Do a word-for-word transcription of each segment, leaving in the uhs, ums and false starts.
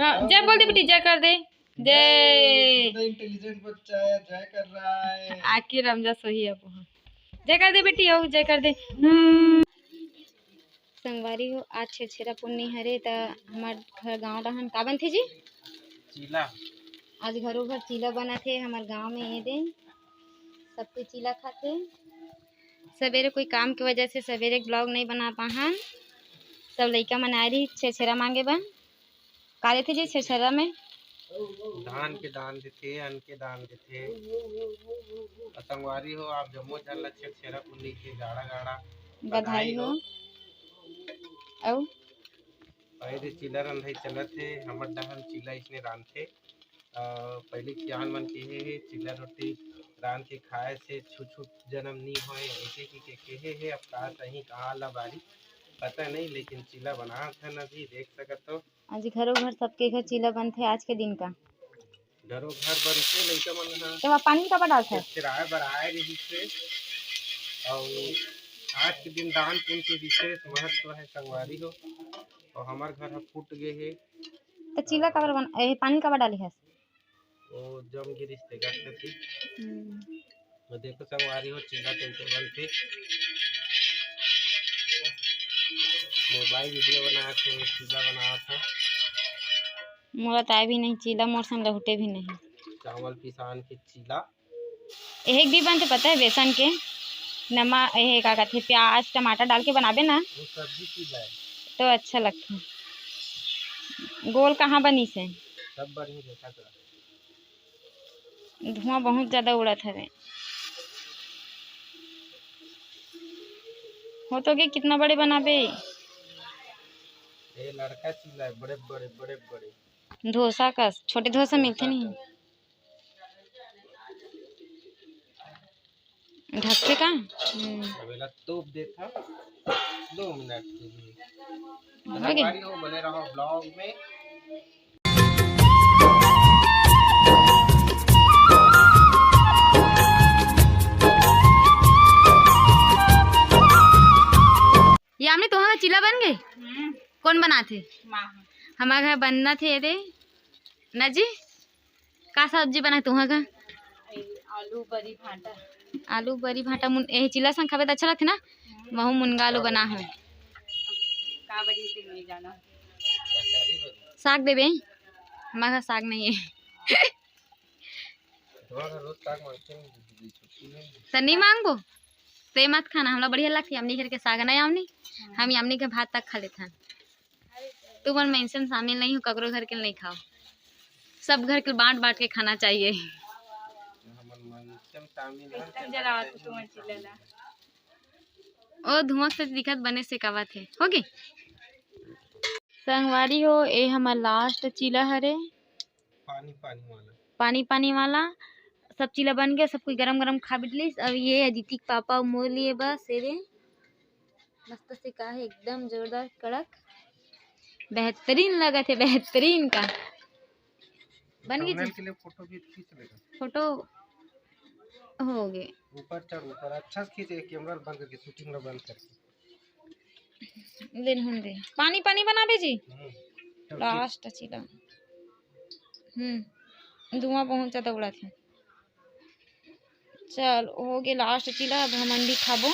हाँ, जय बोल दे बेटी, जय कर दे। जय। कितना इंटेलिजेंट बच्चा है, जय कर रहा है। आके रमजा सोही अब वहाँ। जय कर दे बेटी, हो जय कर दे। हम्म। संगवारी हो, आज छेरछेरा पुन्नी हरे, त हमर घर गांव डहन का बनथे जी? चीला। आज घरो घर चीला बनत हे हमर गांव में। ये दे, सब कोई चीला खाथे। सवेरे कोई काम के वजह से सवेरे ब्लॉग नहीं बना पाहन। सब लइका मन आए रही छेरछेरा मांगे बर। का देथे जी छेरछेरा में? धान के दान देथे, अन्न के दान देथे। अउ संगवारी हो, आप जम्मो झन ला छेरछेरा पुन्नी के गाड़ा गाड़ा बधाई हो। अउ? अउ ये दे चीला रंधई चलत हे, हमर डहन चीला इसने रांधथे। अ, पहले सियान मन केहे हे, चीला रोटी रांध के खाए से छुछुत जन्म नी होए, ऐसे कि के केहे हे। अब का सही कहा ला बारी पता नहीं, लेकिन चीला बनात हन अभी, देख सकत हो। आज घरो घर सबके घर चीला बनथे आज के दिन का। घरो घर बनथे, लइका मन ह तेमा पानी काबर डालथे? छेरछेराए बर आए रहिस हे। अउ आज के दिन दान पुण्य के विशेष महत्व है संगवारी हो। अउ हमर घर ह फूट गे हे। त चीला काबर बन-, ए, पानी काबर डाले हस? वो जम गिरिस ते गट कति। हम्म। वो देखो संगवारी हो, चीला कैसे बनथे। मोबाइल वीडियो बनात हे, चीला बनात हे। मोला त आए भी नहीं चीला, मोर संग लहुटे भी नहीं। चावल पिसान के चीला। एहे भी बनथे पता है, बेसन के, नमा, एहे का कथे, प्याज टमाटर डाल के बनाबे ना, वो सब्जी चीला है। तो अच्छा लगथे। गोल कहाँ बनिस हे? सब बढ़िया देखा तो। धुआं बहुत ज्यादा उड़त हवे। हो तो गे, कितना बड़े बनाबे? ये लड़का चीला है, बड़े बड़े, बड़े बड़े। डोसा का, छोटे डोसा मिलथे नहीं। ढकथे का? हम्म। अब एला तोप देत हन दो मिनट के लिए। हो गे। संगवारी हो, बने रहो ब्लॉग में। यामिनी, तुँहर घर चीला बन गे? हम्म। कौन बनाथे? माँ। हमर घर बनना थे रे। ना जी? का सब्जी बना तुँहर घर? ए, आलू बरी भांटा। आलू बरी भांटा मुन-, ए, चीला संग खाबे त अच्छा लगथे ना? हम्म। महू मुनगा आलू बना है। का बरी से नहीं जाना। साग देबे? हमर घर साग नहीं है। त नहीं मांगबो? ते मत खाना, हमला बढ़िया लगथे यामिनी घर के साग, ना यामिनी? हम यामिनी के भात तक खा लेथन। तुमन मेंशन शामिल नहीं हो, ककरो घर के नहीं खाओ, सब घर के बांट बांट के खाना चाहिए। हमन मेंशन शामिल हन, एकदम जलावत हो तुमन चिल्ला ला। ओ धुआं से दिखत बने सेकावत हे। हो गे? संगवारी हो, ए हमर लास्ट चीला हरे। पानी पानी वाला। पानी पानी वाला। सब चीला बन गया, सब कोई गरम गरम खा बिटलिस। अब ये अदिति के पापा मोर लिए बस, ये दे। मस्त सेका हे, एकदम जोरदार कड़क। बेहतरीन लगत हे, बेहतरीन का। बन गई thumbnail जी? के लिए फोटो भी खींच लेगा। फोटो हो गए। ऊपर चढ़, ऊपर अच्छा से खींच, एक कैमरा बंद करके, शूटिंग ला बंद करके। ले नहुन दे। पानी पानी बनाबे जी। हम्म। चल, खींच। लास्ट चीला। हम्म, धुआं बहुत ज्यादा उड़त हे। चल, हो गे लास्ट चीला, अब हमन भी खाबो।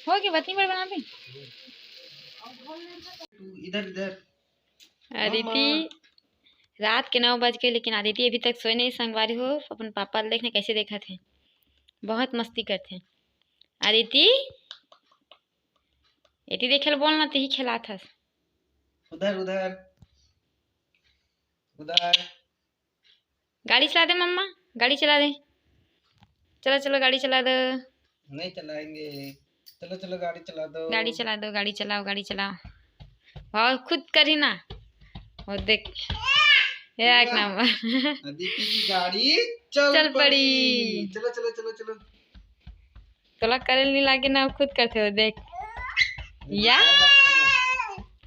हो गे, बतनी बड़ बनाबे। तू इधर, इधर। अदिति, रात के नौ बज के, लेकिन अदिति अभी तक सोए नहीं संगवारी हो। अपन पापा ल देखने कैसे देखत हे, बहुत मस्ती करथे। अदिति, एती देखे ल बोल ना, तेही खेलात हस। उधर, उधर, उधर। गाड़ी चला दे मम्मा, गाड़ी चला दे। चलो, चलो, गाड़ी चला दो। नहीं चलाएंगे। चलो, चलो, गाड़ी चला दो। गाड़ी चला दो, गाड़ी चलाओ, गाड़ी चलाओ। और खुद करी ना। वो देख, एक वाह। नंबर। अदिति की गाड़ी चल चल पड़ी। पड़ी। चलो, चलो, चलो, चलो। तोला करे नहीं लागे ना, खुद करथे वो देख। या?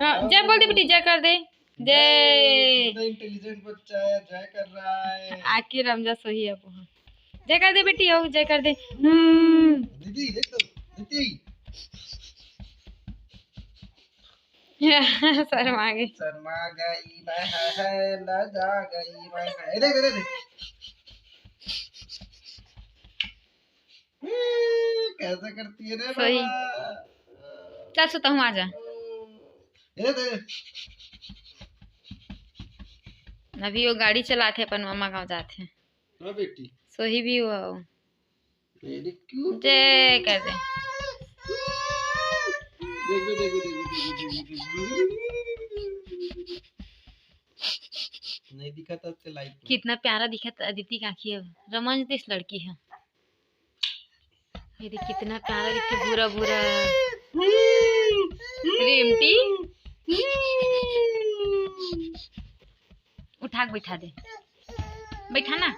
हाँ, जय बोल दे बेटी, जय कर दे। जय। कितना इंटेलिजेंट बच्चा है, जय कर रहा है। आके रमजा सोही अब वहाँ। जय कर दे बेटी, हो जय कर दे। हम्म। दीदी, देख तो, दीदी। शर्मा गई। शर्मा गई मैं है, लजा गई मैं है। ए, देख, देख, देख। ए, कैसे करती है रे सही। बाबा? चल सुता हूँ, आ जा। ए, देख। अभी वो गाड़ी चलाथे, अपन मम्मा गाँव जाथे। हाँ बेटी। सोही भी हुआ हो। Very cute। जय कर दे। देखो, देखो, देखो, देखो, देखो, देखो। नहीं दिखा था उसके light में। कितना प्यारा दिखा था अदिति का आँखी। अब रमन देश लड़की है। ये देख, कितना प्यारा दिखे, भूरा भूरा। रेमटी, उठा के बैठा दे, बैठा ना,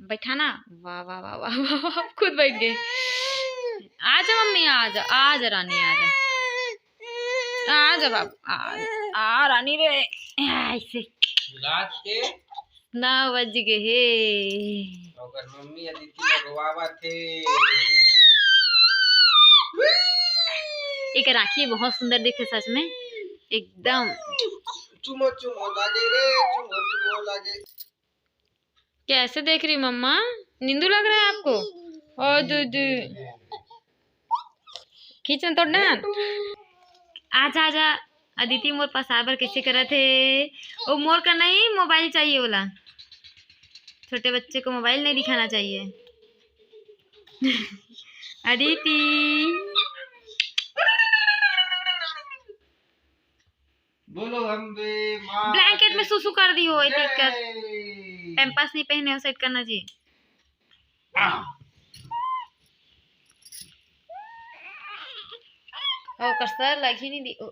बैठा ना। वाह, वाह, वाह, वाह, वाह, वाह, खुद बैठ गए। आजा मम्मी, आजा, आजा रानी, आजा, आजा बाबू, आ, आ रानी रे, ऐसे। रात के नौ बज गए हे। ओकर मम्मी अदिति ल रोवावत हे। एकर आँखी बहुत सुंदर दिखे सच में, एकदम। चुमो चुमो लागे रे, चुमो चुमो लागे। कैसे देख रही मम्मा? नींदू लग रहा है आपको? ओ दीदी, खींचन तो डान। आजा, आजा, अदिति मोर पास आबर कैसे करत हे? ओ मोर का नहीं, मोबाइल चाहिए बोला। छोटे बच्चे को मोबाइल नहीं दिखाना चाहिए। अदिति। बोलो अम्बे माँ ब्लैंकेट में सुसु कर दी हो, देख कर। जय। पैम्पर्स नहीं पहने हो, सेट करना जी। आ। ओ, ओकर सर लगी नहीं दी। ओ।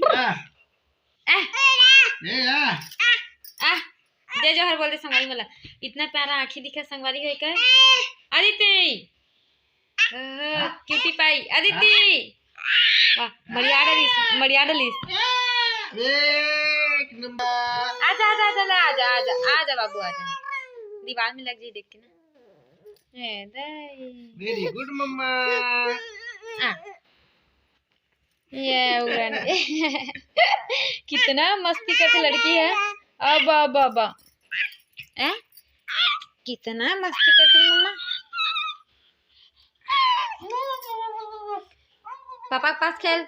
आ। ए। ए, आ। आ, जय जोहार बोल दे संगवारी मला। इतना प्यारा आँखी दिखा संगवारी हो का? अदिति। ओहो, क्यूटी पाई। अदिति। वाह, मरिया डालिस, मरिया डालिस। एक नंबर। आजा, आजा, आजा, ला, आजा, आजा, आजा बाबू, आजा। दीवार में लग जाई देख के ना। ए, दाई। Very good मम्मा। आ। ये उड़न। कितना मस्ती करके लड़की है। अब, अब, अब। ए? कितना मस्ती करती है मम्मा। पापा के पास खेल।